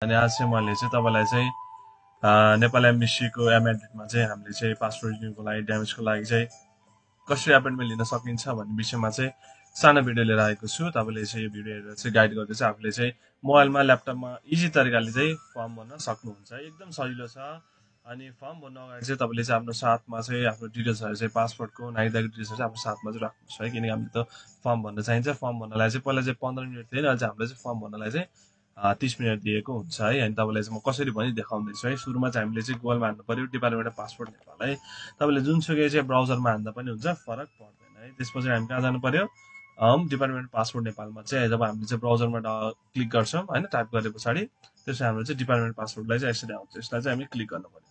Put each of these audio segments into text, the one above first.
अनि आज चाहिँ मैले चाहिँ तपाईलाई चाहिँ नेपाल एम्बेसीको एमेन्डमेन्टमा चाहिँ हामीले चाहिँ पासपोर्ट रिन्युको लागि ड्यामेजको लागि चाहिँ कसरी एपोइन्टमेन्ट लिन सकिन्छ भन्ने विषयमा चाहिँ सानो भिडियो लिएर आएको छु। तपाईले चाहिँ यो भिडियो हेरेर चाहिँ गाइड गर्दै चाहिँ आफूले चाहिँ मोबाइलमा ल्यापटपमा इजी तरिकाले चाहिँ फर्म भर्न सक्नुहुन्छ। एकदम सजिलो छ। अनि फर्म भर्न अगाडि चाहिँ तपाईले चाहिँ आफ्नो साथमा चाहिँ आफ्नो डिटेल्सहरु चाहिँ पासपोर्टको नागरिकताको डिटेल्सहरु चाहिँ आफ्नो साथमा चाहिँ राख्नुहोस् है, किनकि हामीले त फर्म भर्न चाहिन्छ। फर्म भर्नलाई चाहिँ पहिला चाहिँ 15 मिनेट थियो नि, अहिले चाहिँ हामीले चाहिँ फर्म भर्नलाई चाहिँ 30 मिनेट दिएको हुन्छ है। अनि तपाईलाई चाहिँ म कसरी भनि देखाउँदैछु है। सुरुमा चाहिँ हामीले चाहिँ गुगलमा हान्नु पर्यो डिपार्टमेन्ट अफ पासपोर्ट नेपाल है। तपाईले जुनसुकै चाहिँ ब्राउजरमा हान्दा पनि हुन्छ, फरक पर्दैन है। त्यसपछि हामी कहाँ जानु पर्यो, डिपार्टमेन्ट अफ पासपोर्ट नेपालमा चाहिँ जब हामीले चाहिँ ब्राउजरमा क्लिक गर्छौं हैन, टाइप गरे पछाडी त्यसपछि हाम्रो चाहिँ डिपार्टमेन्ट पासपोर्टलाई चाहिँ यसरी आउँछ। यसलाई चाहिँ हामी क्लिक गर्नु पर्यो।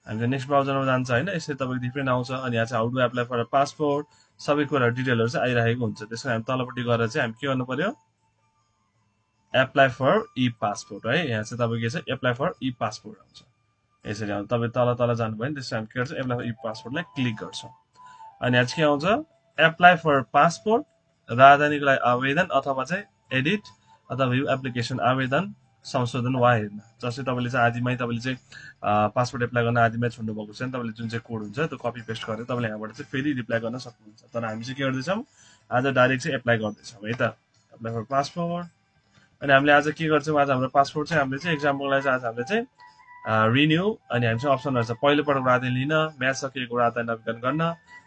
हामी चाहिँ नेक्स्ट ब्राउजरमा जान्छ हैन, यसरी तपाईको डिफरेन्ट आउँछ। अनि यहाँ चाहिँ how to apply for a passport सबै कुरा डिटेलहरु चाहिँ आइरहेको हुन्छ। त्यसको हामी तलपट्टि गएर चाहिँ हामी के गर्नु पर्यो, एप्लाई फर ई पासपोर्ट है। यहाँ चाहिँ तपाईको के छ, एप्लाई फर ई पासपोर्ट आउँछ। यसरी आउँछ। तपाई तल तल जानु भयो नि, त्यसपछि हामी के गर्छौं, एप्लाई फर ई पासपोर्टलाई क्लिक गर्छौं। अनि यहाँ चाहिँ के आउँछ, एप्लाई फर पासपोर्ट राजधानीको लागि आवेदन अथवा चाहिँ एडिट अथवा यो एप्लिकेसन आवेदन संशोधन वा हेर्न। जस्तै तपाईले चाहिँ आदिमै तपाईले चाहिँ पासपोर्ट एप्लाई गर्न आदिमै छोड्नु भएको छ नि, तपाईले जुन चाहिँ कोड हुन्छ त्यो कपी पेस्ट गरेर तपाईले यहाँबाट चाहिँ फेरि रिप्लाई गर्न सक्नुहुन्छ। तर हामी चाहिँ के गर्दैछौं, आज डाइरेक्ट चाहिँ एप्लाई गर्दैछौं है त, एप्लाई फर पासपोर्ट। अनि हामीले आज के गर्छौं, आज हाम्रो पासपोर्ट चाहिँ हामीले चाहिँ एक्जाम्पललाई चाहिँ आज हामीले चाहिँ रिन्यू, अनि हामीसँग अप्सनहरु छ, पहिलो पटक राजधानी लिन, म्याच सकिएको राजधानी नवीकरण गर्न,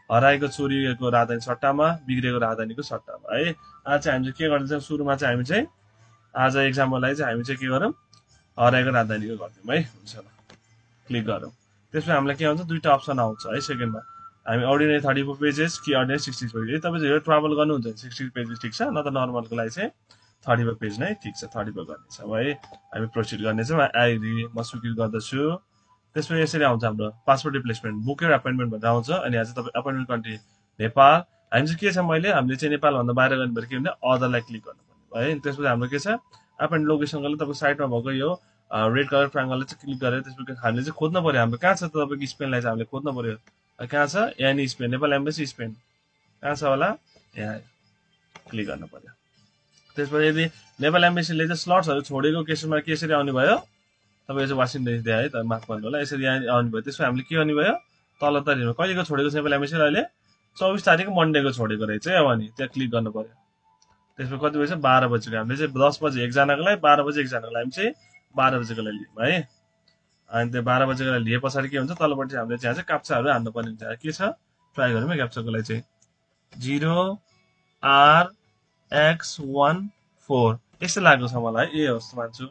हराएको चोरीको राजधानी सट्टामा, बिग्रेको राजधानीको सट्टामा है। आज चाहिँ हामी चाहिँ के गर्दैछौं, सुरुमा चाहिँ हामी चाहिँ आज एक्जाम्पललाई चाहिँ हामी चाहिँ के गरौँ, हराएको राजधानीको गर्दियौं है। हुन्छ ल, क्लिक गरौँ। त्यसपछि हामीलाई के आउँछ, दुईटा अप्सन आउँछ है। सेकेन्डमा हामी अर्डिनरी 34 पेजेस कि अर्डिनरी 60 पेजेस। तपाईले चाहिँ ट्राभल गर्नुहुन्छ 60 पेजेस ठीक छ, न त नर्मलको लागि चाहिँ 34 पेज नै ठीक छ, 34 गर्ने छ है। हामी प्रोसिड गर्नेछौँ। आई एग्री म स्वीकृत गर्दछु। त्यसपछि यसरी आउँछ हाम्रो passport replacement, book your appointment भनेर आउँछ। अनि आज तपाईँ एपोइन्टमेन्ट कन्ट्री नेपाल, हामी चाहिँ के छ, हामीले चाहिँ नेपालभन्दा बाहिर गर्नु पर्यो, के भन्दा अदरलाई क्लिक गर्नुपर्ने है। त्यसपछि हाम्रो के छ, एपोइन्ट लोकेसनको लागि तपाईको साइडमा भएको यो रेड कलर ट्रायंगललाई चाहिँ क्लिक गरेर त्यसपछि हामीले चाहिँ खोज्न पर्यो हाम्रो कहाँ छ त, तपाईको स्पेनलाई चाहिँ हामीले खोज्न पर्यो। कहाँ छ, यहाँ नि स्पेन, नेपाल एम्बेसी स्पेन कहाँ छ होला, यहाँ क्लिक गर्नु पर्यो। त्यसपछि यदि नेपाल एम्बेसीले चाहिँ स्लट्सहरु छोडेको केसमा कसरी आउने भयो, तपाईको चाहिँ वाशिङटन डीसी है त, माफ गर्नु होला, यसरी यहाँ आउने भयो। त्यसपछि हामीले के गर्ने भयो, तल तरिमा कहिलेको छोडेको छ नेपाल एम्बेसीले, अहिले 24 तारिक मन्डेको छोडेको रहेछ है। अब अनि त्यहाँ क्लिक गर्नु पर्यो। त्यसपछि कति बजे, 12 बजेको, हामीले चाहिँ 10 बजे एकजनाको लागि, 12 बजे एकजनाको लागि, हामी चाहिँ 12 बजेको लागि लियौं है। अनि त्यो 12 बजेको लागि लिए पछाडी के हुन्छ, तलपट्टि हामीले चाहिँ चाहिँ क्याप्चाहरु हाल्नु पर्ने हुन्छ। के छ, ट्राई गरौँ है, क्याप्चाको लागि चाहिँ 0RX14 यस्तो लाग्यो छ मलाई, ए होस् मान्छु,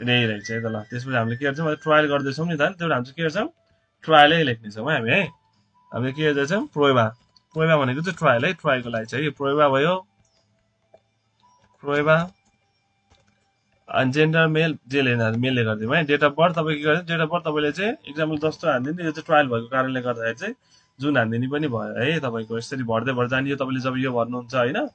यही रहेछ है त ल। त्यसपछि हामीले के गर्छौँ, ट्रायल गर्दैछौँ नि त, त्यही हामी चाहिँ के गर्छौँ, ट्रायलै लेख्नेछौँ है हामी है। हामीले के गर्दैछौँ, प्रोएबा, प्रोएबा भनेको चाहिँ ट्रायल है, ट्रायलको लागि चाहिँ यो प्रोएबा भयो, प्रोएबा। अनि जेन्डर मेल, जे लेख्दा मेलले गर्दियौँ है। डेट अफ बर्थ तपाईँ के गर्छ, डेट अफ बर्थ तपाईँले चाहिँ एक्जाम्पल जस्तो हान्दिनु, यो चाहिँ ट्रायल भएको कारणले गर्दाखेरि चाहिँ जुन हान्दिनु पनि भयो है। तपाईँको यसरी भर्दै भर्दै जाने, यो तपाईँले जब यो भर्नुहुन्छ हैन,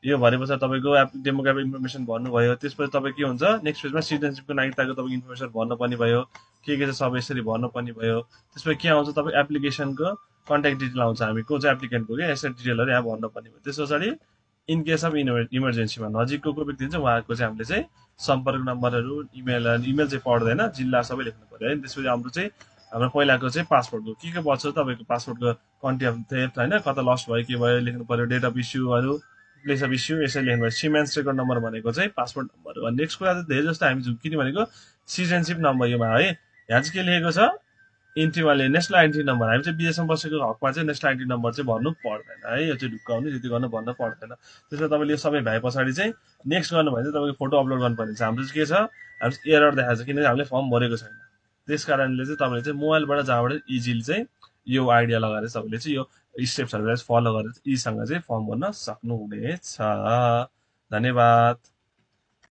यो भरेपछि तपाईँको डेमोग्राफिक इन्फर्मेसन भन्नुभयो। त्यसपछि तपाईँ के हुन्छ, नेक्स्ट पेजमा सिटिजनशिपको नागरिकताको तपाईँको इन्फर्मेसन भर्नुपर्ने भयो, के छ सबै यसरी भर्नुपर्ने भयो। त्यसपछि के आउँछ, तपाईँ एप्लिकेसनको कन्ट्याक्ट डिटेल आउँछ, हामी को चाहिँ एप्लिकेन्टको के यसरी डिटेलहरु यहाँ भर्नुपर्ने भयो। त्यस पछाडि इन केस अफ इमर्जेन्सीमा नजिकको को व्यक्ति हुन्छ उहाँको चाहिँ हामीले चाहिँ सम्पर्क नम्बरहरु, इमेल चाहिँ पढ्दैन, जिल्ला सबै लेख्नु पर्यो है। त्यसपछि हाम्रो चाहिँ हाम्रो पहिलाको चाहिँ पासपोर्टको के पर्छ, तपाईको पासपोर्टको कन्ट्री अफ थेफ्ट हैन, कता लस्ट भयो के भयो लेख्नु पर्यो, डेट अफ इस्युहरु, प्लेस अफ इस्यु यसरी लेख्नु पर्यो। सिमेन्स रेकर्ड नम्बर भनेको चाहिँ पासपोर्ट नम्बर हो। नेक्स्ट कुरा चाहिँ धेरै जस्तो हामी किन भनेको सिटिजनशिप नम्बर योमा है। यहाँ चाहिँ के लेखेको छ, इन्ट्रीवाले नेशनल आइडेन्टिटी नम्बर, हामी चाहिँ विदेशमा बसेको हकमा चाहिँ नेशनल आइडेन्टिटी नम्बर चाहिँ भन्नु पर्दैन है। यो चाहिँ ढुक्काउनु त्यति गर्न भन्न पर्दैन। त्यसमा तपाईले यो सबै भए पछाडी चाहिँ नेक्स्ट गर्नु भने चाहिँ तपाईको फोटो अपलोड गर्नुपर्ने छ। हाम्रो चाहिँ के छ, हाम्रो एरर देखाएको छ किनकि हामीले फर्म भरेको छैन। त्यसकारणले चाहिँ तपाईले चाहिँ मोबाइलबाट जहाँबाट इजिली चाहिँ यो आइडिया लगाएर तपाईले चाहिँ यो स्टेप्सहरुलाई फलो गरेर इसँग चाहिँ फर्म भर्न सक्नुहुनेछ। धन्यवाद।